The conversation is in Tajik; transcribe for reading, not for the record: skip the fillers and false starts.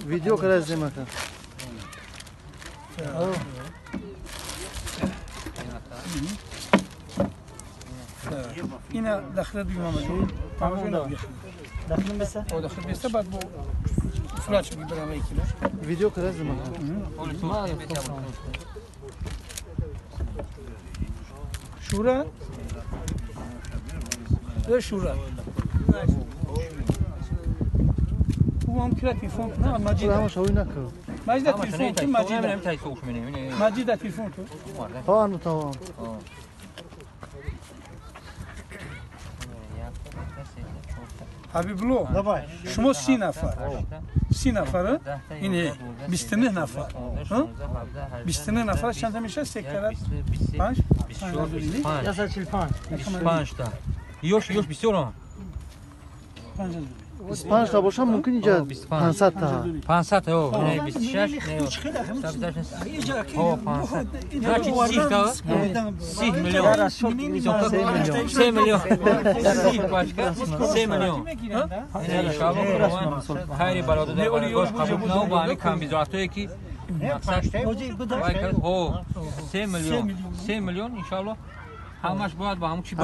Видео когда снимать? Ина дахле дуймамаду. Дахле беса? О, дахле беса, баъд бо сурат шуд гибрама икило. Видео когда снимать? Шура? Шура. Вам кира телефон на Маҷида. Маҷида телефон ки Маҷида. Маҷида телефон ту. Ҳа, тамом. Ҳабибулло, шумо 30 нафар. 30 нафар, ин 29 нафар. 29 нафар чанд та мешавад? 3 карат 5 145. 25 та. Ёш, ёш 24. 25 та бошам мумкин инҷа 500 та. 500 та, о, не 26, не. 156. О, 500. Значит, 30 та. 30 миллион. 3 миллион. 30 пачка, 3 миллион. Иншаллоҳ хайри бародар гош қабул кунам ва ҳамин камбизоатое ки мақсад вай кард, о, 3 миллион. 3 миллион иншаллоҳ ҳамаш бояд ба ҳамон чи.